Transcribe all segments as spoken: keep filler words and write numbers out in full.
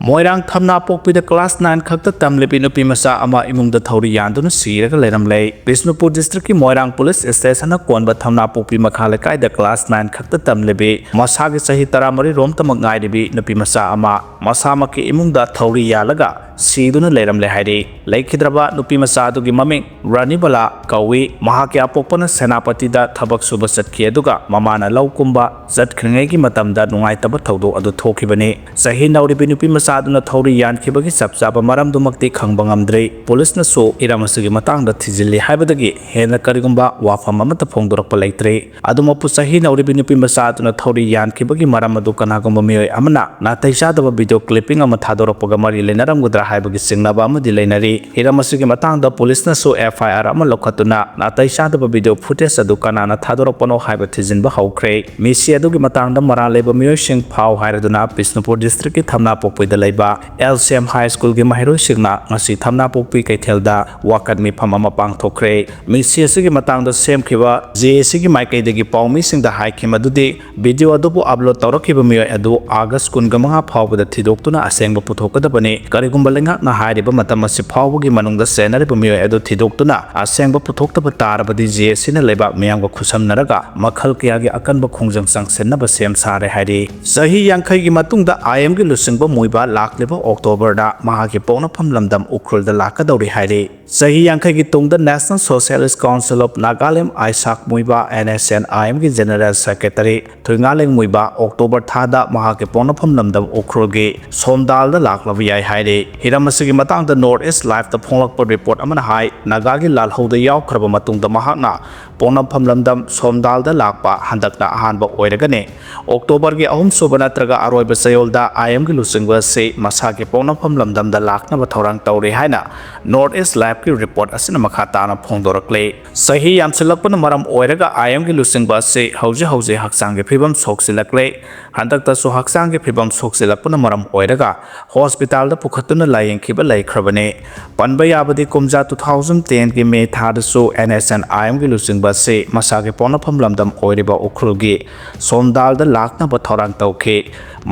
ꯃꯣꯏꯔꯥꯡ ꯊꯝꯅꯥꯄꯣꯛꯄꯤꯗ class nine ꯈꯛꯇ ꯇꯝꯂꯤꯕꯤ ꯅꯨꯄꯤ ꯃꯆꯥ ꯑꯃ ꯏꯃꯨꯡꯗ ꯊꯧꯔꯤ ꯌꯥꯟꯗꯨꯅ ꯁꯤꯔꯒ ꯂꯩꯔꯝꯂꯦ꯫ ꯕꯤꯁꯅꯨꯄꯨꯔ districtꯀꯤ ꯃꯣꯏꯔꯥꯡ police stationꯅ ꯀꯣꯟꯕ ꯊꯝꯅꯥꯄꯣꯛꯄꯤ ꯃꯈꯥ ꯂꯩꯀꯥꯏꯗ class nine ꯈꯛꯇ ꯇꯝꯂꯤꯕꯤ, ꯃꯁꯥꯒꯤ ꯆꯍꯤ ꯇꯔꯥꯃꯔꯤ ꯔꯣꯝꯇꯃꯛ ꯉꯥꯏꯔꯤꯕꯤ ꯅꯨꯄꯤ ꯃꯆꯥ ꯑꯃ ꯃꯁꯥꯃꯛꯀꯤ ꯏꯃꯨꯡꯗ ꯊꯧꯔꯤ ꯌꯥꯜꯂꯒ ꯁꯤꯗꯨꯅ ꯂꯩꯔꯝꯂꯦ ꯍꯥꯏꯔꯤ꯫ ꯂꯩꯈꯤꯗ꯭ꯔꯕ ꯅꯨꯄꯤ ꯃꯆꯥ ꯑꯗꯨꯒꯤ ꯃꯃꯤꯡ ꯔꯥꯅꯤꯕꯂꯥ ꯀꯧꯏ꯫ ꯃꯍꯥꯛꯀꯤ ꯑꯄꯣꯛꯄꯅ ꯁꯦꯅꯥꯄꯇꯤꯗ ꯊꯕꯛ ꯁꯨꯕ ꯆꯠꯈꯤ, ꯑꯗꯨꯒ ꯃꯃꯥꯅ ꯂꯧ ꯀꯨꯝꯕ ꯆꯠꯈ꯭ꯔꯤꯉꯩꯒꯤ ꯃꯇꯝꯗ ꯅꯨꯡꯉꯥꯏꯇꯕ ꯊꯧꯗꯣꯛ ꯑꯗꯨ ꯊꯣꯛꯈꯤꯕꯅꯤ꯫ ꯆꯍꯤ ꯅꯧꯔꯤꯕꯤ ꯅꯨꯄꯤ ꯃꯆꯥ ꯑꯗꯨꯅ ꯊꯧꯔꯤ ꯌꯥꯟꯈꯤꯕꯒꯤ ꯆꯞ ꯆꯥꯕ ꯃꯔꯝꯗꯨꯃꯛꯇꯤ ꯈꯪꯕ ꯉꯝꯗ꯭ꯔꯤ꯫ ꯄꯨꯂꯤꯁꯅꯁꯨ ꯍꯤꯔꯝ ꯑꯁꯤꯒꯤ ꯃꯇꯥꯡꯗ ꯊꯤꯖꯤꯜꯂꯤ ꯍꯥꯏꯕꯗꯒꯤ ꯍꯦꯟꯅ ꯀꯔꯤꯒꯨꯝꯕ ꯋꯥꯐꯝ ꯑꯃꯠꯇ ꯐꯣꯡꯗꯣꯔꯛꯄ ꯂꯩꯇ꯭ꯔꯤ꯫ ꯑꯗꯨꯃꯛꯄꯨ, ꯆꯍꯤ ꯅꯧꯔꯤꯕꯤ ꯅꯨꯄꯤ ꯃꯆꯥ ꯑꯗꯨꯅ ꯊꯧꯔꯤ ꯌꯥꯟꯈꯤꯕꯒꯤ ꯃꯔꯝ ꯑꯗꯨ ꯀꯅꯥꯒꯨꯝꯕ ꯃꯤꯑꯣꯏ ꯑꯃꯅ ꯅꯥꯇꯩ ꯆꯥꯗꯕ video clipping ꯑꯃ ꯊꯥꯗꯣꯔꯛꯄꯒ ꯃꯔꯤ ꯂꯩꯅꯔꯝꯒꯗ꯭ꯔꯥ ꯍꯥꯏꯕꯒꯤ ꯆꯤꯡꯅꯕ ꯑꯃꯗꯤ ꯂꯩꯅꯔꯤ꯫ ꯍꯤꯔꯝ ꯑꯁꯤꯒꯤ ꯃꯇꯥꯡꯗ ꯄꯨꯂꯤꯁꯅꯁꯨ FIR ꯑꯃ ꯂꯧꯈꯠꯇꯨꯅ ꯅꯥꯇꯩ ꯆꯥꯗꯕ video footage ꯑꯗꯨ ꯀꯅꯥꯅ ꯊꯥꯗꯣꯔꯛꯄꯅꯣ ꯍꯥꯏꯕ ꯊꯤꯖꯤꯟꯕ ꯍꯧꯈ꯭ꯔꯦ꯫ ꯃꯤꯁꯤ ꯑꯗꯨꯒꯤ ꯃꯇꯥꯡꯗ ꯃꯔꯥꯜ ꯂꯩꯕ ꯃꯤꯑꯣꯏꯁꯤꯡ ꯐꯥꯎ ꯍꯥꯏꯔꯗꯨꯅ ꯕꯤꯁꯅꯨꯄꯨꯔ districtꯀꯤ ꯊꯝꯅꯥꯄꯣꯛꯄꯤꯗ ꯂꯩꯕ LCM High Schoolꯒꯤ ꯃꯍꯩꯔꯣꯏꯁꯤꯡꯅ ꯉꯁꯤ ꯊꯝꯅꯥꯄꯣꯛꯄꯤ ꯀꯩꯊꯦꯜꯗ ꯋꯥꯀꯠ ꯃꯤꯐꯝ ꯑꯃ ꯄꯥꯡꯊꯣꯛꯈ꯭ꯔꯦ꯫ ꯃꯤꯁꯤ ꯑꯁꯤꯒꯤ ꯃꯇꯥꯡꯗ ꯁꯦꯝꯈꯤꯕ JACꯒꯤ ꯃꯥꯏꯀꯩꯗꯒꯤ ꯄꯥꯎꯃꯤꯁꯤꯡꯗ ꯍꯥꯏꯈꯤ ꯃꯗꯨꯗꯤ video ꯑꯗꯨꯕꯨ upload ꯇꯧꯔꯛꯈꯤꯕ ꯃꯤꯑꯣꯏ ꯑꯗꯨ August ꯀꯨꯟꯃꯉꯥ ꯐꯥꯎꯕꯗ ꯊꯤꯗꯣꯛꯇꯨꯅ ꯑꯁꯦꯡꯕ ꯄꯨꯊꯣꯛꯀꯗꯕꯅꯤ꯫ ꯀꯔꯤꯒꯨꯝꯕ ꯂꯩꯉꯥꯛꯅ ꯍꯥꯏꯔꯤꯕ ꯃꯇꯝ ꯑꯁꯤ ꯐꯥꯎꯕꯒꯤ ꯃꯅꯨꯡꯗ ꯆꯦꯟꯅꯔꯤꯕ ꯃꯤꯑꯣꯏ ꯑꯗꯨ ꯊꯤꯗꯣꯛꯇꯨꯅ ꯑꯁꯦꯡꯕ ꯄꯨꯊꯣꯛꯇꯕ ꯇꯥꯔꯕꯗꯤ JACꯅ ꯂꯩꯕꯥꯛ ꯃꯤꯌꯥꯝꯒ ꯈꯨꯠꯁꯝꯅꯔꯒ ꯃꯈꯜ ꯀꯌꯥꯒꯤ ꯑꯀꯟꯕ ꯈꯣꯡꯖꯪ ꯆꯪꯁꯤꯟꯅꯕ ꯁꯦꯝ ꯁꯥꯔꯦ ꯍꯥꯏꯔꯤ꯫ ꯆꯍꯤ ꯌꯥꯡꯈꯩꯒꯤ ꯃꯇꯨꯡꯗ IMꯒꯤ ꯂꯨꯆꯤꯡꯕ ꯃꯨꯏꯕꯥ ꯂꯥꯛꯂꯤꯕ Octoberꯗ ꯃꯍꯥꯛꯀꯤ ꯄꯣꯛꯅꯐꯝ ꯂꯝꯗꯝ ꯎꯈ꯭ꯔꯨꯜꯗ ꯂꯥꯛꯀꯗꯧꯔꯤ ꯍꯥꯏꯔꯤ꯫ ꯆꯍꯤ ꯌꯥꯡꯈꯩꯒꯤ ꯇꯨꯡꯗ National Socialist Council of Nagaland, ꯑꯥꯏꯁꯥꯛ ꯃꯨꯏꯕꯥ, NSNIMꯒꯤ General Secretary ꯊꯣꯏꯉꯥꯂꯦꯡ ꯃꯨꯏꯕꯥ October ꯊꯥꯗ ꯃꯍꯥꯛꯀꯤ ꯄꯣꯛꯅꯐꯝ ꯂꯝꯗꯝ ꯎꯈ꯭ꯔꯨꯜꯒꯤ ꯁꯣꯝꯗꯥꯜꯗ ꯂꯥꯛꯂꯕ ꯌꯥꯏ ꯍꯥꯏꯔꯤ꯫ ꯍꯤꯔꯝ ꯑꯁꯤꯒꯤ ꯃꯇꯥꯡꯗ North East Liveꯇ ꯐꯣꯡꯂꯛꯄ report ꯑꯃꯅ ꯍꯥꯏ, ꯅꯥꯒꯥꯒꯤ ꯂꯥꯜꯍꯧꯗ ꯌꯥꯎꯈ꯭ꯔꯕ ꯃꯇꯨꯡꯗ ꯃꯍꯥꯛꯅ ꯄꯣꯛꯅꯐꯝ ꯂꯝꯗꯝ ꯁꯣꯝꯗꯥꯜꯗ ꯂꯥꯛꯄ ꯍꯟꯗꯛꯅ ꯑꯍꯥꯟꯕ ꯑꯣꯏꯔꯒꯅꯤ꯫ Octoberꯒꯤ ꯑꯍꯨꯝꯁꯨꯕ ꯅꯠꯇ꯭ꯔꯒ ꯑꯔꯣꯏꯕ ꯆꯌꯣꯜꯗ IMꯒꯤ ꯂꯨꯆꯤꯡꯕ ꯑꯁꯤ ꯃꯁꯥꯒꯤ ꯄꯣꯛꯅꯐꯝ ꯂꯝꯗꯝꯗ ꯂꯥꯛꯅꯕ ꯊꯧꯔꯥꯡ ꯇꯧꯔꯤ ꯍꯥꯏꯅ North East Liveꯀꯤ report ꯑꯁꯤꯅ ꯃꯈꯥ ꯇꯥꯅ ꯐꯣꯡꯗꯣꯔꯛꯂꯤ꯫ ꯆꯍꯤ ꯌꯥꯝꯁꯤꯜꯂꯛꯄꯅ ꯃꯔꯝ ꯑꯣꯏꯔꯒ IMꯒꯤ ꯂꯨꯆꯤꯡꯕ ꯑꯁꯤ ꯍꯧꯖꯤꯛ ꯍꯧꯖꯤꯛ ꯍꯛꯆꯥꯡꯒꯤ ꯐꯤꯕꯝ ꯁꯣꯛꯆꯤꯜꯂꯛꯂꯦ꯫ ꯍꯟꯗꯛꯇꯁꯨ ꯍꯛꯆꯥꯡꯒꯤ ꯐꯤꯕꯝ ꯁꯣꯛꯆꯤꯜꯂꯛꯄꯅ ꯃꯔꯝ ꯑꯣꯏꯔꯒ hospitalꯗ ꯄꯨꯈꯠꯇꯨꯅ ꯂꯥꯌꯦꯡꯈꯤꯕ ꯂꯩꯈ꯭ꯔꯕꯅꯤ꯫ ꯄꯟꯕ ꯌꯥꯕꯗꯤ, ꯀꯨꯝꯖꯥ two thousand tenꯒꯤ May ꯊꯥꯗꯁꯨ NSNIMꯒꯤ ꯂꯨꯆꯤꯡꯕ ꯑꯁꯤ ꯃꯁꯥꯒꯤ ꯄꯣꯛꯅꯐꯝ ꯂꯝꯗꯝ ꯑꯣꯏꯔꯤꯕ ꯎꯈ꯭ꯔꯨꯜꯒꯤ ꯁꯣꯝꯗꯥꯜꯗ ꯂꯥꯛꯅꯕ ꯊꯧꯔꯥꯡ ꯇꯧꯈꯤ꯫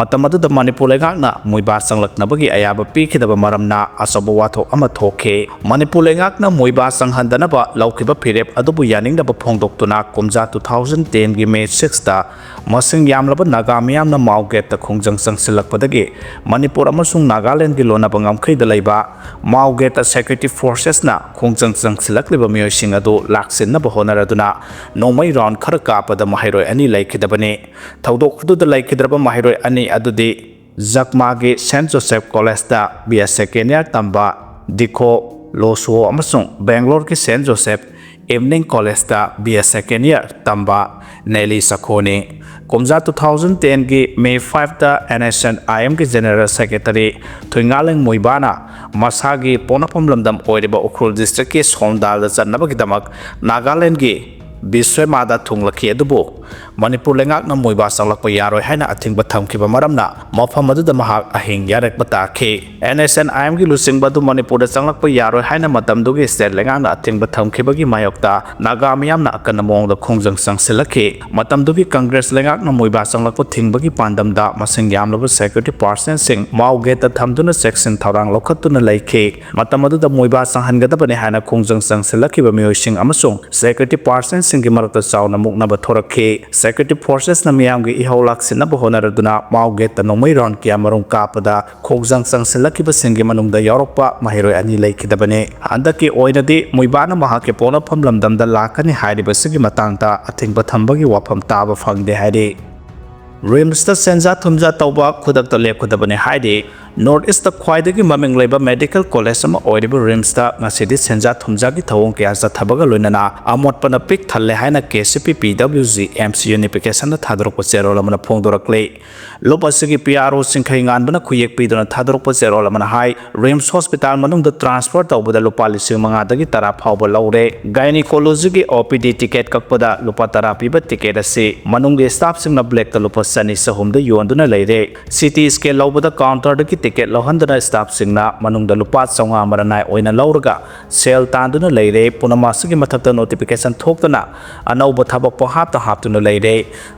ꯃꯇꯝ ꯑꯗꯨꯗ ꯃꯅꯤꯄꯨꯔ ꯂꯩꯉꯥꯛꯅ ꯃꯨꯏꯕꯥ ꯆꯪꯂꯛꯅꯕꯒꯤ ꯑꯌꯥꯕ ꯄꯤꯈꯤꯗꯕ ꯃꯔꯝꯅ ꯑꯆꯧꯕ ꯋꯥꯊꯣꯛ ꯑꯃ ꯊꯣꯛꯈꯤ꯫ ꯃꯅꯤꯄꯨꯔ ꯂꯩꯉꯥꯛꯅ ꯃꯣꯏꯕꯥ ꯆꯪꯍꯟꯗꯅꯕ ꯂꯧꯈꯤꯕ ꯐꯤꯔꯦꯞ ꯑꯗꯨꯕꯨ ꯌꯥꯅꯤꯡꯗꯕ ꯐꯣꯡꯗꯣꯛꯇꯨꯅ ꯀꯨꯝꯖꯥ two thousand ten ꯒꯤ May six ꯇ ꯃꯁꯤꯡ ꯌꯥꯝꯂꯕ ꯅꯥꯒꯥ ꯃꯤꯌꯥꯝꯅ ꯃꯥꯎ ꯒꯦꯠꯇ ꯈꯣꯡꯖꯪ ꯆꯪꯁꯤꯜꯂꯛꯄꯗꯒꯤ ꯃꯅꯤꯄꯨꯔ ꯑꯃꯁꯨꯡ ꯅꯥꯒꯥꯂꯦꯟꯒꯤ ꯂꯣꯟꯅꯕ ꯉꯝꯈꯩꯗ ꯂꯩꯕ ꯃꯥꯎ ꯒꯦꯠꯇ security forces ꯅ ꯈꯣꯡꯖꯪ ꯆꯪꯁꯤꯜꯂꯛꯂꯤꯕ ꯃꯤꯑꯣꯏꯁꯤꯡ ꯑꯗꯨ ꯂꯥꯛꯁꯤꯟꯅꯕ ꯍꯣꯠꯅꯔꯗꯨꯅ ꯅꯣꯡꯃꯩ round ꯈꯔ ꯀꯥꯞꯄꯗ ꯃꯍꯩꯔꯣꯏ ꯑꯅꯤ ꯂꯩꯈꯤꯗꯕꯅꯤ꯫ ꯊꯧꯗꯣꯛ ꯑꯗꯨꯗ ꯂꯩꯈꯤꯗ꯭ꯔꯕ ꯃꯍꯩꯔꯣꯏ ꯑꯅꯤ ꯑꯗꯨꯗꯤ ꯖꯛꯃꯥꯒꯤ Saint Joseph College ꯇ B A second year ꯇꯝꯕ ꯗꯤꯈꯣ ꯂꯣꯁꯨꯑꯣ ꯑꯃꯁꯨꯡ ꯕꯦꯡꯒ꯭ꯂꯣꯔꯒꯤ Saint Joseph Evening College ꯇ B A second year ꯇꯝꯕ ꯅꯦꯂꯤ ꯁꯈꯣꯅꯤ꯫ ꯀꯨꯝꯖꯥ two thousand ten ꯒꯤ May five ꯇ N S N I M ꯒꯤ General Secretary ꯊꯣꯏꯉꯥꯂꯦꯡ ꯃꯣꯏꯕꯥꯅ ꯃꯁꯥꯒꯤ ꯄꯣꯛꯅꯐꯝ ꯂꯝꯗꯝ ꯑꯣꯏꯔꯤꯕ ꯎꯈ꯭ꯔꯨꯜ district ꯀꯤ ꯁꯣꯝꯗꯥꯜꯗ ꯆꯠꯅꯕꯒꯤꯗꯃꯛ ꯅꯥꯒꯥꯂꯦꯟꯒꯤ ꯕꯤꯁ꯭ꯋꯦꯃꯥꯗ ꯊꯨꯡꯂꯛꯈꯤ, ꯑꯗꯨꯕꯨ ꯃꯅꯤꯄꯨꯔ ꯂꯩꯉꯥꯛꯅ ꯃꯣꯏꯕꯥ ꯆꯪꯂꯛꯄ ꯌꯥꯔꯣꯏ ꯍꯥꯏꯅ ꯑꯊꯤꯡꯕ ꯊꯝꯈꯤꯕ ꯃꯔꯝꯅ ꯃꯐꯝ ꯑꯗꯨꯗ ꯃꯍꯥꯛ ꯑꯍꯤꯡ ꯌꯥꯔꯛꯄ ꯇꯥꯈꯤ꯫ N S N I M ꯒꯤ ꯂꯨꯆꯤꯡꯕ ꯑꯗꯨ ꯃꯅꯤꯄꯨꯔꯗ ꯆꯪꯂꯛꯄ ꯌꯥꯔꯣꯏ ꯍꯥꯏꯅ ꯃꯇꯝꯗꯨꯒꯤ state ꯂꯩꯉꯥꯛꯅ ꯑꯊꯤꯡꯕ ꯊꯝꯈꯤꯕꯒꯤ ꯃꯥꯌꯣꯛꯇ ꯅꯥꯒꯥ ꯃꯤꯌꯥꯝꯅ ꯑꯀꯟꯕ ꯃꯑꯣꯡꯗ ꯈꯣꯡꯖꯪ ꯆꯪꯁꯤꯜꯂꯛꯈꯤ꯫ ꯃꯇꯝꯗꯨꯒꯤ Congress ꯂꯩꯉꯥꯛꯅ ꯃꯣꯏꯕꯥ ꯆꯪꯂꯛꯄ ꯊꯤꯡꯕꯒꯤ ꯄꯥꯟꯗꯝꯗ ꯃꯁꯤꯡ ꯌꯥꯝꯂꯕ security personnel ꯁꯤꯡ ꯃꯥꯎ ꯒꯦꯠꯇ ꯊꯝꯗꯨꯅ ꯆꯦꯛꯁꯤꯟ ꯊꯧꯔꯥꯡ ꯂꯧꯈꯠꯇꯨꯅ ꯂꯩꯈꯤ꯫ ꯃꯇꯝ ꯑꯗꯨꯗ ꯃꯣꯏꯕꯥ ꯆꯪꯍꯟꯒꯗꯕꯅꯤ ꯍꯥꯏꯅ ꯈꯣꯡꯖꯪ ꯆꯪꯁꯤꯜꯂꯛꯈꯤꯕ ꯃꯤꯑꯣꯏꯁꯤꯡ ꯑꯃꯁꯨꯡ security personnel ꯁꯤꯡꯒꯤ ꯃꯔꯛꯇ ꯆꯥꯎꯅ ꯃꯨꯛꯅꯕ ꯊꯣꯔꯛꯈꯤ꯫ Security forces ꯅ ꯃꯤꯌꯥꯝꯒꯤ ꯏꯍꯧ ꯂꯥꯛꯁꯤꯟꯅꯕ ꯍꯣꯠꯅꯔꯗꯨꯅ ꯃꯥꯎ ꯒꯦꯠꯇ ꯅꯣꯡꯃꯩ round ꯀꯌꯥꯃꯔꯨꯝ ꯀꯥꯞꯄꯗ ꯈꯣꯡꯖꯪ ꯆꯪꯁꯤꯜꯂꯛꯈꯤꯕꯁꯤꯡꯒꯤ ꯃꯅꯨꯡꯗ ꯌꯥꯎꯔꯛꯄ ꯃꯍꯩꯔꯣꯏ ꯑꯅꯤ ꯂꯩꯈꯤꯗꯕꯅꯤ꯫ ꯍꯟꯗꯛꯀꯤ ꯑꯣꯏꯅꯗꯤ ꯃꯣꯏꯕꯥꯅ ꯃꯍꯥꯛꯀꯤ ꯄꯣꯛꯅꯐꯝ ꯂꯝꯗꯝꯗ ꯂꯥꯛꯀꯅꯤ ꯍꯥꯏꯔꯤꯕꯁꯤꯒꯤ ꯃꯇꯥꯡꯗ ꯑꯊꯤꯡꯕ ꯊꯝꯕꯒꯤ ꯋꯥꯐꯝ ꯇꯥꯕ ꯐꯪꯗꯦ ꯍꯥꯏꯔꯤ꯫ RIMS ꯇ ꯁꯦꯟꯖꯥ ꯊꯨꯝꯖꯥ ꯇꯧꯕ ꯈꯨꯗꯛꯇ ꯂꯦꯞꯀꯗꯕꯅꯤ ꯍꯥꯏꯔꯤ꯫ North East ꯇ ꯈ꯭ꯋꯥꯏꯗꯒꯤ ꯃꯃꯤꯡ ꯂꯩꯕ medical college ꯑꯃ ꯑꯣꯏꯔꯤꯕ RIMS ꯇ ꯉꯁꯤꯗꯤ ꯁꯦꯟꯖꯥ ꯊꯨꯝꯖꯥꯒꯤ ꯊꯧꯑꯣꯡ ꯀꯌꯥ ꯆꯠꯊꯕꯒ ꯂꯣꯏꯅꯅ ꯑꯃꯣꯠꯄꯅ ꯄꯤꯛ ꯊꯜꯂꯦ ꯍꯥꯏꯅ K C P P W G M C unification ꯗ ꯊꯥꯗꯣꯔꯛꯄ ꯆꯦꯔꯣꯜ ꯑꯃꯅ ꯐꯣꯡꯗꯣꯔꯛꯂꯤ꯫ ꯂꯨꯞ ꯑꯁꯤꯒꯤ P R O ꯆꯤꯡꯈꯩ ꯉꯥꯟꯕꯅ ꯈꯨꯌꯦꯛ ꯄꯤꯗꯨꯅ ꯊꯥꯗꯣꯔꯛꯄ ꯆꯦꯔꯣꯜ ꯑꯃꯅ ꯍꯥꯏ, RIMS hospital ꯃꯅꯨꯡꯗ transfer ꯇꯧꯕꯗ ꯂꯨꯄꯥ ꯂꯤꯁꯤꯡ ꯃꯉꯥꯗꯒꯤ ꯇꯔꯥ ꯐꯥꯎꯕ ꯂꯧꯔꯦ꯫ Gynecology ꯒꯤ O P D ticket ꯀꯛꯄꯗ ꯂꯨꯄꯥ ꯇꯔꯥ ꯄꯤꯕ ticket ꯑꯁꯤ ꯃꯅꯨꯡꯒꯤ staff ꯁꯤꯡꯅ black ꯇ ꯂꯨꯄꯥ ꯆꯅꯤ ꯆꯍꯨꯝꯗ ꯌꯣꯟꯗꯨꯅ ꯂꯩꯔꯦ꯫ C T scan ꯂꯧꯕꯗ counter ꯗꯒꯤ ꯇꯤꯀꯦꯠ ꯂꯧꯍꯟꯗꯅ ꯁ꯭ꯇꯥꯐꯁꯤꯡꯅ ꯃꯅꯨꯡꯗ ꯂꯨꯄꯥ ꯆꯥꯝꯃꯉꯥ ꯃꯔꯅꯥꯏ ꯑꯣꯏꯅ ꯂꯧꯔꯒ ꯁꯦꯜ ꯇꯥꯟꯗꯨꯅ ꯂꯩꯔꯦ꯫ ꯄꯨꯝꯅꯃꯛ ꯑꯁꯤꯒꯤ ꯃꯊꯛꯇ ꯅꯣꯇꯤꯐꯤꯀꯦꯁꯟ ꯊꯣꯛꯇꯅ ꯑꯅꯧꯕ ꯊꯕꯛ ꯄꯣꯍꯥꯞꯇ ꯍꯥꯞꯇꯨꯅ ꯂꯩꯔꯦ꯫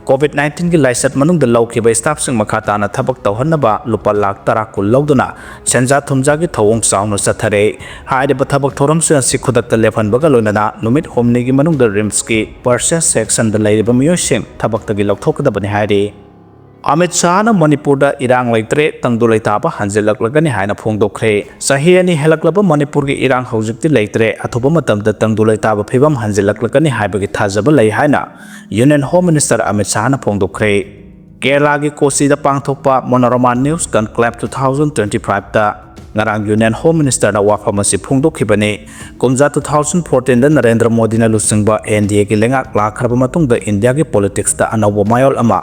ꯀꯣꯚꯤꯗ ꯅꯥꯏꯟꯇꯤꯟꯒꯤ ꯂꯥꯏꯆꯠ ꯃꯅꯨꯡꯗ ꯂꯧꯈꯤꯕ ꯁ꯭ꯇꯥꯐꯁꯤꯡ ꯃꯈꯥ ꯇꯥꯅ ꯊꯕꯛ ꯇꯧꯍꯟꯅꯕ ꯂꯨꯄꯥ ꯂꯥꯈ ꯇꯔꯥ ꯀꯨꯟ ꯂꯧꯗꯨꯅ ꯁꯦꯟꯖꯥ ꯊꯨꯝꯖꯥꯒꯤ ꯊꯧꯑꯣꯡ ꯆꯥꯎꯅ ꯆꯠꯊꯔꯦ꯫ ꯍꯥꯏꯔꯤꯕ ꯊꯕꯛ ꯊꯧꯔꯝꯁꯤꯡ ꯑꯁꯤ ꯈꯨꯗꯛꯇ ꯂꯦꯞꯍꯟꯕꯒ ꯂꯣꯏꯅꯅ ꯅꯨꯃꯤꯠ ꯍꯨꯝꯅꯤꯒꯤ ꯃꯅꯨꯡꯗ ꯔꯤꯝꯁꯀꯤ ꯄꯔꯆꯦꯁ ꯁꯦꯛꯁꯟꯗ ꯂꯩꯔꯤꯕ ꯃꯤꯑꯣꯏꯁꯤꯡ ꯊꯕꯛꯇꯒꯤ ꯂꯧꯊꯣꯛꯀꯗꯕꯅꯤ ꯍꯥꯏꯔꯤ꯫ ꯑꯃꯤꯠ ꯁꯥꯍꯅ ꯃꯅꯤꯄꯨꯔꯗ ꯏꯔꯥꯡ ꯂꯩꯇ꯭ꯔꯦ, ꯇꯪꯗꯨ ꯂꯩꯇꯥꯕ ꯍꯟꯖꯤꯜꯂꯛꯂꯒꯅꯤ ꯍꯥꯏꯅ ꯐꯣꯡꯗꯣꯛꯈ꯭ꯔꯦ꯫ ꯆꯍꯤ ꯑꯅꯤ ꯍꯦꯜꯂꯛꯂꯕ ꯃꯅꯤꯄꯨꯔꯒꯤ ꯏꯔꯥꯡ ꯍꯧꯖꯤꯛꯇꯤ ꯂꯩꯇ꯭ꯔꯦ, ꯑꯊꯨꯕ ꯃꯇꯝꯗ ꯇꯪꯗꯨ ꯂꯩꯇꯥꯕ ꯐꯤꯕꯝ ꯍꯟꯖꯤꯜꯂꯛꯂꯒꯅꯤ ꯍꯥꯏꯕꯒꯤ ꯊꯥꯖꯕ ꯂꯩ ꯍꯥꯏꯅ ꯌꯨꯅꯤꯌꯟ ꯍꯣꯝ ꯃꯤꯅꯤꯁꯇꯔ ꯑꯃꯤꯠ ꯁꯥꯍꯅ ꯐꯣꯡꯗꯣꯛꯈ꯭ꯔꯦ꯫ ꯀꯦꯔꯂꯥꯒꯤ ꯀꯣꯆꯤꯗ ꯄꯥꯡꯊꯣꯛꯄ ꯃꯣꯅꯣꯔꯃꯥ ꯅ꯭ꯌꯨꯁ ꯀꯟꯀ꯭ꯂꯦꯕ ꯇꯨ ꯊꯥꯎꯖꯟ ꯇ꯭ꯋꯦꯟꯇꯤ ꯐꯥꯏꯚꯇ ꯉꯔꯥꯡ ꯌꯨꯅꯤꯌꯟ ꯍꯣꯝ ꯃꯤꯅꯤꯁꯇꯔꯅ ꯋꯥꯐꯝ ꯑꯁꯤ ꯐꯣꯡꯗꯣꯛꯈꯤꯕꯅꯤ꯫ ꯀꯨꯝꯖꯥ ꯇꯨ ꯊꯥꯎꯖꯟ ꯐꯣꯔꯇꯤꯟꯗ ꯅꯔꯦꯟꯗ꯭ꯔ ꯃꯣꯗꯤꯅ ꯂꯨꯆꯤꯡꯕ ꯑꯦꯟ ꯗꯤ ꯑꯦꯒꯤ ꯂꯩꯉꯥꯛ ꯂꯥꯛꯈ꯭ꯔꯕ ꯃꯇꯨꯡꯗ ꯏꯟꯗꯤꯌꯥꯒꯤ ꯄꯣꯂꯤꯇꯤꯛꯁꯇ ꯑꯅꯧꯕ ꯃꯌꯣꯜ ꯑꯃ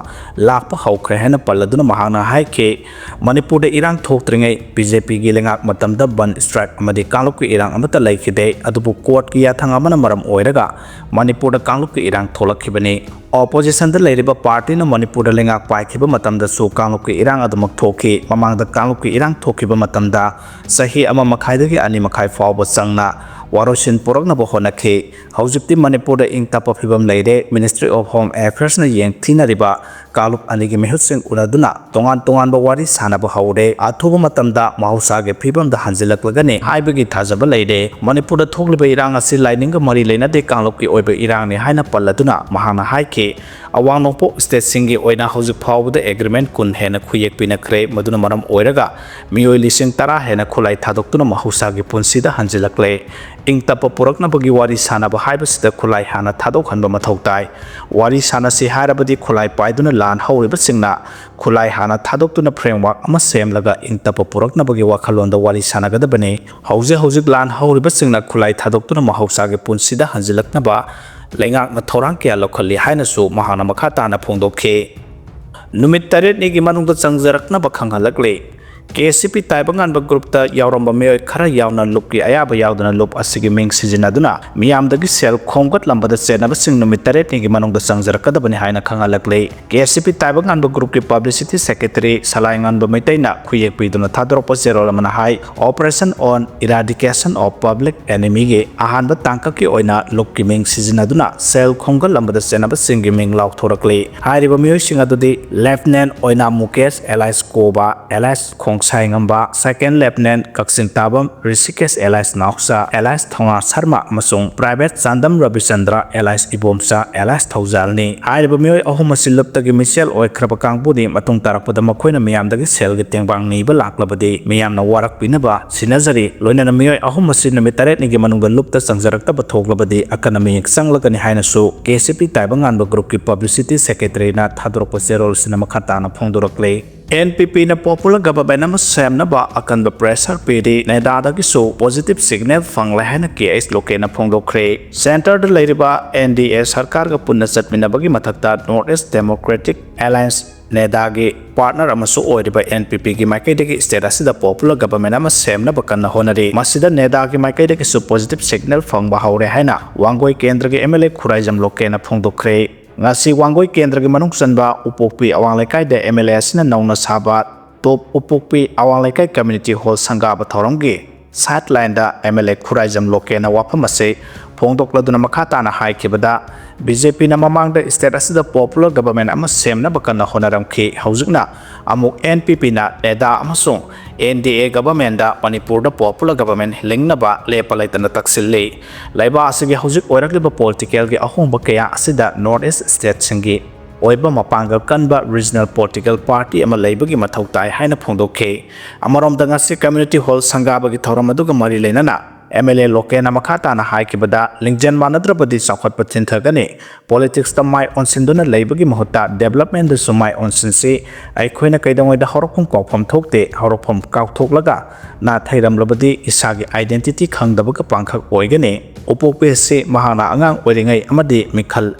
ꯂꯥꯛꯄ ꯍꯧꯈ꯭ꯔꯦ ꯍꯥꯏꯅ ꯄꯜꯂꯗꯨꯅ ꯃꯍꯥꯛꯅ ꯍꯥꯏꯈꯤ, ꯃꯅꯤꯄꯨꯔꯗ ꯏꯔꯥꯡ ꯊꯣꯛꯇ꯭ꯔꯤꯉꯩ ꯕꯤ ꯖꯦ ꯄꯤꯒꯤ ꯂꯩꯉꯥꯛ ꯃꯇꯝꯗ ꯕꯟ ꯁ꯭ꯇ꯭ꯔꯥꯏꯛ ꯑꯃꯗꯤ ꯀꯥꯡꯂꯨꯞꯀꯤ ꯏꯔꯥꯡ ꯑꯃꯠꯇ ꯂꯩꯈꯤꯗꯦ, ꯑꯗꯨꯕꯨ ꯀꯣꯔꯠꯀꯤ ꯌꯥꯊꯪ ꯑꯃꯅ ꯃꯔꯝ ꯑꯣꯏꯔꯒ ꯃꯅꯤꯄꯨꯔꯗ ꯀꯥꯡꯂꯨꯞꯀꯤ ꯏꯔꯥꯡ ꯊꯣꯛꯂꯛꯈꯤꯕꯅꯤ꯫ ꯑꯣꯄꯣꯖꯤꯁꯟꯗ ꯂꯩꯔꯤꯕ ꯄꯥꯔꯇꯤꯅ ꯃꯅꯤꯄꯨꯔꯗ ꯂꯩꯉꯥꯛ ꯄꯥꯏꯈꯤꯕ ꯃꯇꯝꯗꯁꯨ ꯀꯥꯡꯂꯨꯞꯀꯤ ꯏꯔꯥꯡ ꯑꯗꯨꯃꯛ ꯊꯣꯛꯈꯤ꯫ ꯃꯃꯥꯡꯗ ꯀꯥꯡꯂꯨꯞꯀꯤ ꯏꯔꯥꯡ ꯊꯣꯛꯈꯤꯕ ꯃꯇꯝꯗ ꯆꯍꯤ ꯑꯃ ꯃꯈꯥꯏꯗꯒꯤ ꯑꯅꯤ ꯃꯈꯥꯏ ꯐꯥꯎꯕ ꯆꯪꯅ ꯋꯥꯔꯣꯏꯁꯤꯟ ꯄꯨꯔꯛꯅꯕ ꯍꯣꯠꯅꯈꯤ꯫ ꯍꯧꯖꯤꯛꯇꯤ ꯃꯅꯤꯄꯨꯔꯗ ꯏꯪ ꯇꯞꯄ ꯐꯤꯕꯝ ꯂꯩꯔꯦ꯫ ꯃꯤꯅꯤꯁꯇ꯭ꯔꯤ ꯑꯣꯐ ꯍꯣꯝ ꯑꯦꯐꯤꯌꯔꯁꯅ ꯌꯦꯡꯊꯤꯅꯔꯤꯕ ꯀꯥꯡꯂꯨꯞ ꯑꯅꯤꯒꯤ ꯃꯤꯍꯨꯠꯁꯤꯡ ꯎꯅꯗꯨꯅ ꯇꯣꯉꯥꯟ ꯇꯣꯉꯥꯟꯕ ꯋꯥꯔꯤ ꯁꯥꯅꯕ ꯍꯧꯔꯦ꯫ ꯑꯊꯨꯕ ꯃꯇꯝꯗ ꯃꯍꯧꯁꯥꯒꯤ ꯐꯤꯕꯝꯗ ꯍꯟꯖꯤꯜꯂꯛꯂꯒꯅꯤ ꯍꯥꯏꯕꯒꯤ ꯊꯥꯖꯕ ꯂꯩꯔꯦ꯫ ꯃꯅꯤꯄꯨꯔꯗ ꯊꯣꯛꯂꯤꯕ ꯏꯔꯥꯡ ꯑꯁꯤ ꯂꯥꯏꯅꯤꯡꯒ ꯃꯔꯤ ꯂꯩꯅꯗꯦ, ꯀꯥꯡꯂꯨꯞꯀꯤ ꯑꯣꯏꯕ ꯏꯔꯥꯡꯅꯤ ꯍꯥꯏꯅ ꯄꯜꯂꯗꯨꯅ ꯃꯍꯥꯛꯅ ꯍꯥꯏꯈꯤ, ꯑꯋꯥꯡ ꯅꯣꯡꯄꯣꯛ ꯁ꯭ꯇꯦꯠꯁꯤꯡꯒꯤ ꯑꯣꯏꯅ ꯍꯧꯖꯤꯛ ꯐꯥꯎꯕꯗ ꯑꯦꯒ꯭ꯔꯤꯃꯦꯟ ꯀꯨꯟ ꯍꯦꯟꯅ ꯈꯨꯌꯦꯛ ꯄꯤꯅꯈ꯭ꯔꯦ꯫ ꯃꯗꯨꯅ ꯃꯔꯝ ꯑꯣꯏꯔꯒ ꯃꯤꯑꯣꯏ ꯂꯤꯁꯤꯡ ꯇꯔꯥ ꯍꯦꯟꯅ ꯈꯨꯠꯂꯥꯏ ꯊꯥꯗꯣꯛꯇꯨꯅ ꯃꯍꯧꯁꯥꯒꯤ ꯄꯨꯟꯁꯤꯗ ꯍꯟꯖꯤꯜꯂꯛꯂꯦ꯫ ꯏꯪ ꯇꯞꯄ ꯄꯨꯔꯛꯅꯕꯒꯤ ꯋꯥꯔꯤ ꯁꯥꯅꯕ ꯍꯥꯏꯕꯁꯤꯗ ꯈꯨꯠꯂꯥꯏ ꯍꯥꯟꯅ ꯊꯥꯗꯣꯛꯍꯟꯕ ꯃꯊꯧ ꯇꯥꯏ꯫ ꯋꯥꯔꯤ ꯁꯥꯅꯁꯤ ꯍꯥꯏꯔꯕꯗꯤ ꯈꯨꯠꯂꯥꯏ ꯄꯥꯏꯗꯨꯅ ꯂꯥꯟ ꯍꯧꯔꯤꯕꯁꯤꯡꯅ ꯈꯨꯠꯂꯥꯏ ꯍꯥꯟꯅ ꯊꯥꯗꯣꯛꯇꯨꯅ ꯐ꯭ꯔꯦꯝꯋꯥꯔꯛ ꯑꯃ ꯁꯦꯝꯂꯒ ꯏꯪ ꯇꯞꯄ ꯄꯨꯔꯛꯅꯕꯒꯤ ꯋꯥꯈꯜꯂꯣꯟꯗ ꯋꯥꯔꯤ ꯁꯥꯅꯒꯗꯕꯅꯤ꯫ ꯍꯧꯖꯤꯛ ꯍꯧꯖꯤꯛ ꯂꯥꯟ ꯍꯧꯔꯤꯕꯁꯤꯡꯅ ꯈꯨꯠꯂꯥꯏ ꯊꯥꯗꯣꯛꯇꯨꯅ ꯃꯍꯧꯁꯥꯒꯤ ꯄꯨꯟꯁꯤꯗ ꯍꯟꯖꯤꯜꯂꯛꯅꯕ ꯂꯩꯉꯥꯛꯅ ꯊꯧꯔꯥꯡ ꯀꯌꯥ ꯂꯧꯈꯠꯂꯤ ꯍꯥꯏꯅꯁꯨ ꯃꯍꯥꯛꯅ ꯃꯈꯥ ꯇꯥꯅ ꯐꯣꯡꯗꯣꯛꯈꯤ꯫ ꯅꯨꯃꯤꯠ ꯇꯔꯦꯠꯅꯤꯒꯤ ꯃꯅꯨꯡꯗ ꯆꯪꯖꯔꯛꯅꯕ ꯈꯪꯍꯜꯂꯛꯂꯤ꯫ ꯀꯦ ꯑꯦꯁ ꯁꯤ ꯄꯤ ꯇꯥꯏꯕꯪꯉꯥꯟꯕ ꯒ꯭ꯔꯨꯞꯇ ꯌꯥꯎꯔꯝꯕ ꯃꯤꯑꯣꯏ ꯈꯔ ꯌꯥꯎꯅ ꯂꯨꯞꯀꯤ ꯑꯌꯥꯕ ꯌꯥꯎꯗꯅ ꯂꯨꯞ ꯑꯁꯤꯒꯤ ꯃꯤꯡ ꯁꯤꯖꯤꯟꯅꯗꯨꯅ ꯃꯤꯌꯥꯝꯗꯒꯤ ꯁꯦꯜ ꯈꯣꯝꯒꯠꯂꯝꯕꯗ ꯆꯦꯟꯅꯕꯁꯤꯡ ꯅꯨꯃꯤꯠ ꯇꯔꯦꯠꯅꯤꯒꯤ ꯃꯅꯨꯡꯗ ꯆꯪꯖꯔꯛꯀꯗꯕꯅꯤ ꯍꯥꯏꯅ ꯈꯪꯍꯜꯂꯛꯂꯤ꯫ ꯀꯦ ꯑꯦꯁ ꯁꯤ ꯄꯤ ꯇꯥꯏꯕꯪꯉꯥꯟꯕ ꯒ꯭ꯔꯨꯞꯀꯤ ꯄꯕ꯭ꯂꯤꯁꯤꯇꯤ ꯁꯦꯀ꯭ꯔꯦꯇꯔꯤ ꯁꯂꯥꯏꯉꯥꯟꯕ ꯃꯩꯇꯩꯅ ꯈꯨꯌꯦꯛ ꯄꯤꯗꯨꯅ ꯊꯥꯗꯣꯔꯛꯄ ꯆꯦꯔꯣꯜ ꯑꯃꯅ ꯍꯥꯏ, Operation on Eradication of Public Enemyꯒꯤ ꯑꯍꯥꯟꯕ ꯇꯥꯡꯀꯛꯀꯤ ꯑꯣꯏꯅ ꯂꯨꯞꯀꯤ ꯃꯤꯡ ꯁꯤꯖꯤꯟꯅꯗꯨꯅ ꯁꯦꯜ ꯈꯣꯝꯒꯠꯂꯝꯕꯗ ꯆꯦꯟꯅꯕꯁꯤꯡꯒꯤ ꯃꯤꯡ ꯂꯥꯎꯊꯣꯔꯛꯂꯤ꯫ ꯍꯥꯏꯔꯤꯕ ꯃꯤꯑꯣꯏꯁꯤꯡ ꯑꯗꯨꯗꯤ ꯂꯦꯐꯇꯤꯅꯦꯟ ꯑꯣꯏꯅꯥꯝ ꯃꯨꯀꯦꯁ alias ꯀꯣꯕꯥ alias ꯈꯣꯡꯁꯥꯏꯉꯝꯕ, ꯁꯦꯀꯦꯟ ꯂꯦꯐꯇꯤꯅꯦꯟ ꯀꯛꯆꯤꯡ ꯇꯥꯕꯝ ꯔꯤꯁꯤꯀꯦꯁ alias ꯅꯥꯎꯆꯥ alias ꯊꯧꯅꯥ ꯁꯔꯃ ꯑꯃꯁꯨꯡ private Chandam ꯔꯕꯤꯆꯟꯗ꯭ꯔ alias Ibomcha alias ꯊꯧꯖꯥꯜꯅꯤ꯫ ꯍꯥꯏꯔꯤꯕ ꯃꯤꯑꯣꯏ ꯑꯍꯨꯝ ꯑꯁꯤ ꯂꯨꯞꯇꯒꯤ ꯃꯤꯁꯦꯜ ꯑꯣꯏꯈ꯭ꯔꯕ ꯀꯥꯡꯕꯨꯅꯤ꯫ ꯃꯇꯨꯡ ꯇꯥꯔꯛꯄꯗ ꯃꯈꯣꯏꯅ ꯃꯤꯌꯥꯝꯗꯒꯤ ꯁꯦꯜꯒꯤ ꯇꯦꯡꯕꯥꯡ ꯅꯤꯕ ꯂꯥꯛꯂꯕꯗꯤ ꯃꯤꯌꯥꯝꯅ ꯋꯥꯔꯛꯄꯤꯅꯕ ꯁꯤꯟꯅꯖꯔꯤ꯫ ꯂꯣꯏꯅꯅ ꯃꯤꯑꯣꯏ ꯑꯍꯨꯝ ꯑꯁꯤ ꯅꯨꯃꯤꯠ ꯇꯔꯦꯠꯅꯤꯒꯤ ꯃꯅꯨꯡꯗ ꯂꯨꯞꯇ ꯆꯪꯖꯔꯛꯇꯕ ꯊꯣꯛꯂꯕꯗꯤ ꯑꯀꯟꯕ ꯃꯤꯠꯌꯦꯡ ꯆꯪꯂꯒꯅꯤ ꯍꯥꯏꯅꯁꯨ ꯀꯦ ꯑꯦꯁ ꯁꯤ ꯄꯤ ꯇꯥꯏꯕꯪꯉꯥꯟꯕ ꯒ꯭ꯔꯨꯞꯀꯤ ꯄꯕ꯭ꯂꯤꯁꯤꯇꯤ ꯁꯦꯀ꯭ꯔꯦꯇꯔꯤꯅ ꯊꯥꯗꯣꯔꯛꯄ ꯆꯦꯔꯣꯜꯁꯤꯅ ꯃꯈꯥ ꯇꯥꯅ ꯐꯣꯡꯗꯣꯔꯛꯂꯤ꯫ ꯑꯦꯟ ꯄꯤ ꯄꯤꯅ ꯄꯣꯄꯨꯂꯔ ꯒꯚꯔꯟꯃꯦꯟꯠ ꯑꯃ ꯁꯦꯝꯅꯕ ꯑꯀꯟꯕ ꯄ꯭ꯔꯦꯁꯔ ꯄꯤꯔꯤ꯫ ꯅꯦꯗꯥꯗꯒꯤꯁꯨ ꯄꯣꯖꯤꯇꯤꯚ ꯁꯤꯒꯅꯦꯜ ꯐꯪꯂꯦ ꯍꯥꯏꯅ ꯀꯦ ꯑꯩꯆ ꯂꯣꯀꯦꯅ ꯐꯣꯡꯗꯣꯛꯈ꯭ꯔꯦ꯫ ꯁꯦꯟꯇꯔꯗ ꯂꯩꯔꯤꯕ ꯑꯦꯟ ꯗꯤ ꯑꯦ ꯁꯔꯀꯥꯔꯒ ꯄꯨꯟꯅ ꯆꯠꯃꯤꯟꯅꯕꯒꯤ ꯃꯊꯛꯇ ꯅꯣꯔꯠ ꯏꯁ ꯗꯦꯃꯣꯀ꯭ꯔꯦꯇꯤꯛ ꯑꯦꯂꯥꯏꯟꯁ ꯅꯦꯗꯥꯒꯤ ꯄꯥꯔꯠꯅꯔ ꯑꯃꯁꯨ ꯑꯣꯏꯔꯤꯕ ꯑꯦꯟ ꯄꯤ ꯄꯤꯒꯤ ꯃꯥꯏꯀꯩꯗꯒꯤ ꯁ꯭ꯇꯦꯠ ꯑꯁꯤꯗ ꯄꯣꯄꯨꯂꯔ ꯒꯚꯔꯟꯃꯦꯟꯠ ꯑꯃ ꯁꯦꯝꯅꯕ ꯀꯟꯅ ꯍꯣꯠꯅꯔꯤ꯫ ꯃꯁꯤꯗ ꯅꯦꯗꯥꯒꯤ ꯃꯥꯏꯀꯩꯗꯒꯤꯁꯨ ꯄꯣꯖꯤꯇꯤꯚ ꯁꯤꯒꯅꯦꯜ ꯐꯪꯕ ꯍꯧꯔꯦ ꯍꯥꯏꯅ ꯋꯥꯡꯒꯣꯏ ꯀꯦꯟꯗ꯭ꯔꯒꯤ ꯑꯦꯝ ꯑꯦꯜ ꯑꯦ ꯈꯨꯔꯥꯏꯖꯝ ꯂꯣꯀꯦꯅ ꯐꯣꯡꯗꯣꯛꯈ꯭ꯔꯦ꯫ ꯉꯁꯤ ꯋꯥꯡꯒꯣꯏ ꯀꯦꯟꯗ꯭ꯔꯒꯤ ꯃꯅꯨꯡ ꯆꯟꯕ ꯎꯄꯣꯛꯄꯤ ꯑꯋꯥꯡ ꯂꯩꯀꯥꯏꯗ ꯑꯦꯝ ꯑꯦꯜ ꯑꯦ ꯑꯁꯤꯅ ꯅꯧꯅ ꯁꯥꯕ ꯇꯣꯞ ꯎꯄꯣꯛꯄꯤ ꯑꯋꯥꯡ ꯂꯩꯀꯥꯏ ꯀꯝꯃ꯭ꯌꯨꯅꯤꯇꯤ ꯍꯣꯜ ꯁꯪꯒꯥꯕ ꯊꯧꯔꯝꯒꯤ ꯁꯥꯏꯠ ꯂꯥꯏꯟꯗ ꯑꯦꯝ ꯑꯦꯜ ꯑꯦ ꯈꯨꯔꯥꯏꯖꯝ ꯂꯣꯀꯦꯅ ꯋꯥꯐꯝ ꯑꯁꯤ ꯐꯣꯡꯗꯣꯛꯂꯗꯨꯅ ꯃꯈꯥ ꯇꯥꯅ ꯍꯥꯏꯈꯤꯕꯗ, ꯕꯤ ꯖꯦ ꯄꯤꯅ ꯃꯃꯥꯡꯗ ꯁ꯭ꯇꯦꯠ ꯑꯁꯤꯗ ꯄꯣꯄꯨꯂꯔ ꯒꯚꯔꯟꯃꯦꯟꯠ ꯑꯃ ꯁꯦꯝꯅꯕ ꯀꯟꯅ ꯍꯣꯠꯅꯔꯝꯈꯤ꯫ ꯍꯧꯖꯤꯛꯅ ꯑꯃꯨꯛ ꯑꯦꯟ ꯄꯤ ꯄꯤꯅ ꯅꯦꯗꯥ ꯑꯃꯁꯨꯡ ꯑꯦꯟ ꯗꯤ ꯑꯦ ꯒꯚꯔꯟꯃꯦꯟꯠꯗ ꯃꯅꯤꯄꯨꯔꯗ ꯄꯣꯄꯨꯂꯔ ꯒꯚꯔꯟꯃꯦꯟꯠ ꯂꯤꯡꯅꯕ ꯂꯦꯞꯄ ꯂꯩꯇꯅ ꯇꯛꯁꯤꯜꯂꯤ꯫ ꯂꯩꯕꯥꯛ ꯑꯁꯤꯒꯤ ꯍꯧꯖꯤꯛ ꯑꯣꯏꯔꯛꯂꯤꯕ ꯄꯣꯂꯤꯇꯤꯀꯦꯜꯒꯤ ꯑꯍꯣꯡꯕ ꯀꯌꯥ ꯑꯁꯤꯗ ꯅꯣꯔꯠ ꯏꯁ ꯁ꯭ꯇꯦꯠꯁꯤꯡꯒꯤ ꯑꯣꯏꯕ ꯃꯄꯥꯡꯒꯜ ꯀꯟꯕ ꯔꯤꯖꯅꯦꯜ ꯄꯣꯂꯤꯇꯤꯀꯦꯜ ꯄꯥꯔꯇꯤ ꯑꯃ ꯂꯩꯕꯒꯤ ꯃꯊꯧ ꯇꯥꯏ ꯍꯥꯏꯅ ꯐꯣꯡꯗꯣꯛꯈꯤ꯫ ꯑꯃꯔꯣꯝꯗ, ꯉꯁꯤ ꯀꯝꯃ꯭ꯌꯨꯅꯤꯇꯤ ꯍꯣꯜ ꯁꯪꯒꯥꯕꯒꯤ ꯊꯧꯔꯝ ꯑꯗꯨꯒ ꯃꯔꯤ ꯂꯩꯅꯅ ꯑꯦꯝ ꯑꯦꯜ ꯑꯦ ꯂꯣꯀꯦꯅ ꯃꯈꯥ ꯇꯥꯅ ꯍꯥꯏꯈꯤꯕꯗ, ꯂꯤꯡꯖꯦꯜ ꯃꯥꯟꯅꯗ꯭ꯔꯕꯗꯤ ꯆꯥꯎꯈꯠꯄ ꯊꯤꯟꯊꯒꯅꯤ꯫ ꯄꯣꯂꯤꯇꯤꯛꯁꯇ ꯃꯥꯏ ꯑꯣꯟꯁꯤꯟꯗꯨꯅ ꯂꯩꯕꯒꯤ ꯃꯍꯨꯠꯇ ꯗꯦꯕꯂꯞꯃꯦꯟꯗꯁꯨ ꯃꯥꯏ ꯑꯣꯟꯁꯤꯟꯁꯤ꯫ ꯑꯩꯈꯣꯏꯅ ꯀꯩꯗꯧꯉꯩꯗ ꯍꯧꯔꯛꯐꯝ ꯀꯥꯎꯐꯝ ꯊꯣꯛꯇꯦ꯫ ꯍꯧꯔꯛꯐꯝ ꯀꯥꯎꯊꯣꯛꯂꯒ ꯅꯥꯊꯩꯔꯝꯂꯕꯗꯤ ꯏꯁꯥꯒꯤ ꯑꯥꯏꯗꯦꯟꯇꯤꯇꯤ ꯈꯪꯗꯕꯒ ꯄꯥꯡꯈꯛ ꯑꯣꯏꯒꯅꯤ꯫ ꯎꯄꯣꯛꯄꯤ ꯑꯁꯤ ꯃꯍꯥꯛꯅ ꯑꯉꯥꯡ ꯑꯣꯏꯔꯤꯉꯩ ꯑꯃꯗꯤ ꯃꯤꯈꯜ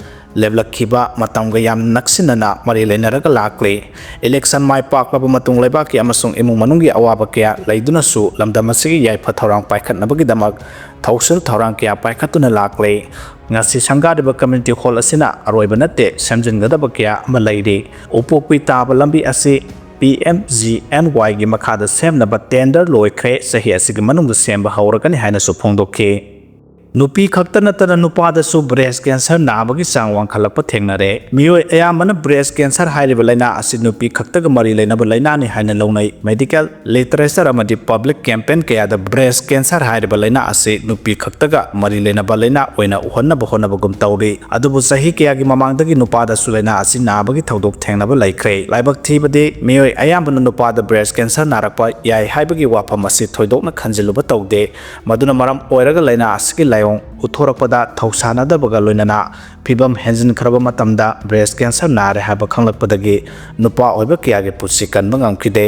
ꯂꯦꯞꯂꯛꯈꯤꯕ ꯃꯇꯝꯒ ꯌꯥꯝꯅ ꯅꯛꯁꯤꯟꯅꯅ ꯃꯔꯤ ꯂꯩꯅꯔꯒ ꯂꯥꯛꯂꯤ꯫ ꯏꯂꯦꯛꯁꯟ ꯃꯥꯏ ꯄꯥꯛꯂꯕ ꯃꯇꯨꯡ ꯂꯩꯕꯥꯛꯀꯤ ꯑꯃꯁꯨꯡ ꯏꯃꯨꯡ ꯃꯅꯨꯡꯒꯤ ꯑꯋꯥꯕ ꯀꯌꯥ ꯂꯩꯗꯨꯅꯁꯨ ꯂꯝꯗꯝ ꯑꯁꯤꯒꯤ ꯌꯥꯏꯐ ꯊꯧꯔꯥꯡ ꯄꯥꯏꯈꯠꯅꯕꯒꯤꯗꯃꯛ ꯊꯧꯁꯤꯜ ꯊꯧꯔꯥꯡ ꯀꯌꯥ ꯄꯥꯏꯈꯠꯇꯨꯅ ꯂꯥꯛꯂꯤ꯫ ꯉꯁꯤ ꯁꯪꯒꯥꯔꯤꯕ ꯀꯝꯃ꯭ꯌꯨꯅꯤꯇꯤ ꯍꯣꯜ ꯑꯁꯤꯅ ꯑꯔꯣꯏꯕ ꯅꯠꯇꯦ, ꯁꯦꯝꯖꯤꯟꯒꯗꯕ ꯀꯌꯥ ꯑꯃ ꯂꯩꯔꯤ꯫ ꯎꯄꯣꯛꯄꯤ ꯇꯥꯕ ꯂꯝꯕꯤ ꯑꯁꯤ ꯄꯤ ꯑꯦꯝ ꯖꯤ ꯑꯦꯟ ꯋꯥꯏꯒꯤ ꯃꯈꯥꯗ ꯁꯦꯝꯅꯕ ꯇꯦꯟꯗꯔ ꯂꯣꯏꯈ꯭ꯔꯦ, ꯆꯍꯤ ꯑꯁꯤꯒꯤ ꯃꯅꯨꯡꯗ ꯁꯦꯝꯕ ꯍꯧꯔꯒꯅꯤ ꯍꯥꯏꯅꯁꯨ ꯐꯣꯡꯗꯣꯛꯈꯤ꯫ ꯅꯨꯄꯤ ꯈꯛꯇ ꯅꯠꯇꯅ ꯅꯨꯄꯥꯗꯁꯨ ꯕ꯭ꯔꯦꯁ ꯀꯦꯟꯁꯔ ꯅꯥꯕꯒꯤ ꯆꯥꯡ ꯋꯥꯡꯈꯠꯂꯛꯄ ꯊꯦꯡꯅꯔꯦ꯫ ꯃꯤꯑꯣꯏ ꯑꯌꯥꯝꯕꯅ ꯕ꯭ꯔꯦꯁ ꯀꯦꯟꯁꯔ ꯍꯥꯏꯔꯤꯕ ꯂꯥꯏꯅꯥ ꯑꯁꯤ ꯅꯨꯄꯤ ꯈꯛꯇꯒ ꯃꯔꯤ ꯂꯩꯅꯕ ꯂꯥꯏꯅꯥꯅꯤ ꯍꯥꯏꯅ ꯂꯧꯅꯩ꯫ ꯃꯦꯗꯤꯀꯦꯜ ꯂꯤꯇꯔꯦꯆꯔ ꯑꯃꯗꯤ ꯄꯕ꯭ꯂꯤꯛ ꯀꯦꯝꯄꯦꯟ ꯀꯌꯥꯗ ꯕ꯭ꯔꯦꯁ ꯀꯦꯟꯁꯔ ꯍꯥꯏꯔꯤꯕ ꯂꯥꯏꯅꯥ ꯑꯁꯤ ꯅꯨꯄꯤ ꯈꯛꯇꯒ ꯃꯔꯤ ꯂꯩꯅꯕ ꯂꯥꯏꯅꯥ ꯑꯣꯏꯅ ꯎꯍꯟꯅꯕ ꯍꯣꯠꯅꯕꯒꯨꯝ ꯇꯧꯔꯤ꯫ ꯑꯗꯨꯕꯨ ꯆꯍꯤ ꯀꯌꯥꯒꯤ ꯃꯃꯥꯡꯗꯒꯤ ꯅꯨꯄꯥꯗꯁꯨ ꯂꯥꯏꯅꯥ ꯑꯁꯤ ꯅꯥꯕꯒꯤ ꯊꯧꯗꯣꯛ ꯊꯦꯡꯅꯕ ꯂꯩꯈ꯭ꯔꯦ꯫ ꯂꯥꯏꯕꯛ ꯊꯤꯕꯗꯤ, ꯃꯤꯑꯣꯏ ꯑꯌꯥꯝꯕꯅ ꯅꯨꯄꯥꯗ ꯕ꯭ꯔꯦꯁ ꯀꯦꯟꯁꯔ ꯅꯥꯔꯛꯄ ꯌꯥꯏ ꯍꯥꯏꯕꯒꯤ ꯋꯥꯐꯝ ꯑꯁꯤ ꯊꯣꯏꯗꯣꯛꯅ ꯈꯟꯖꯤꯜꯂꯨꯕ ꯇꯧꯗꯦ꯫ ꯃꯗꯨꯅ ꯃꯔꯝ ꯑꯣꯏꯔꯒ ꯂꯥꯏꯅꯥ ꯑꯁꯤꯒꯤ ꯂꯥꯏꯑꯣꯡ ꯎꯠꯊꯣꯔꯛꯄꯗ ꯊꯧꯁꯥꯅꯗꯕꯒ ꯂꯣꯏꯅꯅ ꯐꯤꯕꯝ ꯍꯦꯟꯖꯤꯟꯈ꯭ꯔꯕ ꯃꯇꯝꯗ ꯕ꯭ꯔꯦꯁ ꯀꯦꯟꯁꯔ ꯅꯥꯔꯦ ꯍꯥꯏꯕ ꯈꯪꯂꯛꯄꯗꯒꯤ ꯅꯨꯄꯥ ꯑꯣꯏꯕ ꯀꯌꯥꯒꯤ ꯄꯨꯟꯁꯤ ꯀꯟꯕ ꯉꯝꯈꯤꯗꯦ꯫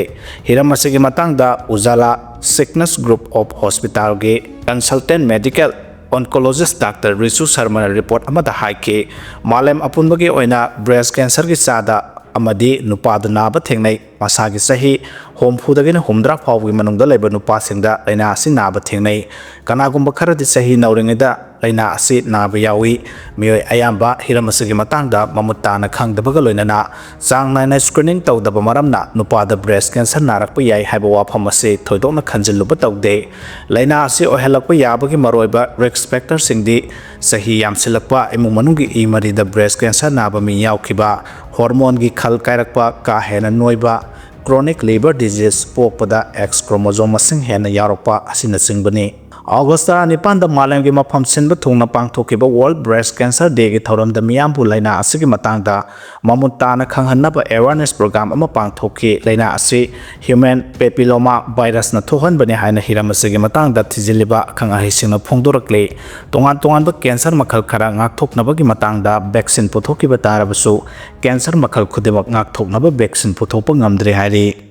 ꯍꯤꯔꯝ ꯑꯁꯤꯒꯤ ꯃꯇꯥꯡꯗ ꯎꯖꯥꯂꯥ ꯁꯤꯛꯅꯁ ꯒ꯭ꯔꯨꯞ ꯑꯣꯐ ꯍꯣꯁꯄꯤꯇꯥꯜꯒꯤ ꯀꯟꯁꯜꯇꯦꯟ ꯃꯦꯗꯤꯀꯦꯜ ꯑꯣꯟꯀꯣꯂꯣꯖꯤꯁ ꯗꯥꯛꯇꯔ ꯔꯤꯁꯨ ꯁꯔꯃꯅ ꯔꯤꯄꯣꯔꯠ ꯑꯃꯗ ꯍꯥꯏꯈꯤ, ꯃꯥꯂꯦꯝ ꯑꯄꯨꯟꯕꯒꯤ ꯑꯣꯏꯅ ꯕ꯭ꯔꯦꯁ ꯀꯦꯟꯁꯔꯒꯤ ꯆꯥꯗ ꯑꯃꯗꯤ ꯅꯨꯄꯥꯗ ꯅꯥꯕ ꯊꯦꯡꯅꯩ꯫ ꯃꯁꯥꯒꯤ ꯆꯍꯤ ꯍꯨꯝꯐꯨꯗꯒꯤꯅ ꯍꯨꯝꯗ꯭ꯔꯥ ꯐꯥꯎꯕꯒꯤ ꯃꯅꯨꯡꯗ ꯂꯩꯕ ꯅꯨꯄꯥꯁꯤꯡꯗ ꯂꯥꯏꯅꯥ ꯑꯁꯤ ꯅꯥꯕ ꯊꯦꯡꯅꯩ꯫ ꯀꯅꯥꯒꯨꯝꯕ ꯈꯔꯗꯤ ꯆꯍꯤ ꯅꯧꯔꯤꯉꯩꯗ ꯂꯥꯏꯅꯥ ꯑꯁꯤ ꯅꯥꯕ ꯌꯥꯎꯏ꯫ ꯃꯤꯑꯣꯏ ꯑꯌꯥꯝꯕ ꯍꯤꯔꯝ ꯑꯁꯤꯒꯤ ꯃꯇꯥꯡꯗ ꯃꯃꯨꯠ ꯇꯥꯅ ꯈꯪꯗꯕꯒ ꯂꯣꯏꯅꯅ ꯆꯥꯡ ꯅꯥꯏꯅ ꯁ꯭ꯀ꯭ꯔꯤꯅꯤꯡ ꯇꯧꯗꯕ ꯃꯔꯝꯅ ꯅꯨꯄꯥꯗ ꯕ꯭ꯔꯦꯁ ꯀꯦꯟꯁꯔ ꯅꯥꯔꯛꯄ ꯌꯥꯏ ꯍꯥꯏꯕ ꯋꯥꯐꯝ ꯑꯁꯤ ꯊꯣꯏꯗꯣꯛꯅ ꯈꯟꯖꯤꯜꯂꯨꯕ ꯇꯧꯗꯦ꯫ ꯂꯥꯏꯅꯥ ꯑꯁꯤ ꯑꯣꯏꯍꯜꯂꯛꯄ ꯌꯥꯕꯒꯤ ꯃꯔꯨꯑꯣꯏꯕ ꯔꯤꯁ꯭ꯛ ꯐꯦꯛꯇꯔꯁꯤꯡꯗꯤ ꯆꯍꯤ ꯌꯥꯝꯁꯤꯜꯂꯛꯄ, ꯏꯃꯨꯡ ꯃꯅꯨꯡꯒꯤ ꯏ ꯃꯔꯤꯗ ꯕ꯭ꯔꯦꯁ ꯀꯦꯟꯁꯔ ꯅꯥꯕ ꯃꯤ ꯌꯥꯎꯈꯤꯕ, ꯍꯣꯔꯃꯣꯟꯒꯤ ꯈꯜ ꯀꯥꯏꯔꯛꯄ, ꯀꯥ ꯍꯦꯟꯅ ꯅꯣꯏꯕ, ꯀ꯭ꯔꯣꯅꯤꯛ ꯂꯤꯚꯔ ꯗꯤꯖꯤꯖ, ꯄꯣꯛꯄꯗ ꯑꯦꯛꯁ ꯀ꯭ꯔꯣꯃꯣꯖꯣꯝ ꯃꯁꯤꯡ ꯍꯦꯟꯅ ꯌꯥꯎꯔꯛꯄ ꯑꯁꯤꯅꯆꯤꯡꯕꯅꯤ꯫ ꯑꯣꯒꯁ꯭ꯠ ꯇꯔꯥꯅꯤꯄꯥꯟꯗ ꯃꯥꯂꯦꯝꯒꯤ ꯃꯐꯝ ꯁꯤꯟꯕ ꯊꯨꯡꯅ ꯄꯥꯡꯊꯣꯛꯈꯤꯕ ꯋꯥꯔꯜꯗ ꯕ꯭ꯔꯦꯁ꯭ꯠ ꯀꯦꯟꯁꯔ ꯗꯦꯒꯤ ꯊꯧꯔꯝꯗ ꯃꯤꯌꯥꯝꯕꯨ ꯂꯥꯏꯅꯥ ꯑꯁꯤꯒꯤ ꯃꯇꯥꯡꯗ ꯃꯃꯨꯠ ꯇꯥꯅ ꯈꯪꯍꯟꯅꯕ ꯑꯦꯋꯥꯔꯅꯦꯁ ꯄ꯭ꯔꯣꯒ꯭ꯔꯥꯝ ꯑꯃ ꯄꯥꯡꯊꯣꯛꯈꯤ꯫ ꯂꯥꯏꯅꯥ ꯑꯁꯤ ꯍ꯭ꯌꯨꯃꯦꯟ ꯄꯦꯄꯤꯂꯣꯃꯥ ꯚꯥꯏꯔꯁꯅ ꯊꯣꯛꯍꯟꯕꯅꯤ ꯍꯥꯏꯅ ꯍꯤꯔꯝ ꯑꯁꯤꯒꯤ ꯃꯇꯥꯡꯗ ꯊꯤꯖꯤꯜꯂꯤꯕ ꯑꯈꯪ ꯑꯍꯩꯁꯤꯡꯅ ꯐꯣꯡꯗꯣꯔꯛꯂꯤ꯫ ꯇꯣꯉꯥꯟ ꯇꯣꯉꯥꯟꯕ ꯀꯦꯟꯁꯔ ꯃꯈꯜ ꯈꯔ ꯉꯥꯛꯊꯣꯛꯅꯕꯒꯤ ꯃꯇꯥꯡꯗ ꯚꯦꯛꯁꯤꯟ ꯄꯨꯊꯣꯛꯈꯤꯕ ꯇꯥꯔꯕꯁꯨ, ꯀꯦꯟꯁꯔ ꯃꯈꯜ ꯈꯨꯗꯤꯡꯃꯛ ꯉꯥꯛꯊꯣꯛꯅꯕ ꯚꯦꯛꯁꯤꯟ ꯄꯨꯊꯣꯛꯄ ꯉꯝꯗ꯭ꯔꯤ ꯍꯥꯏꯔꯤ꯫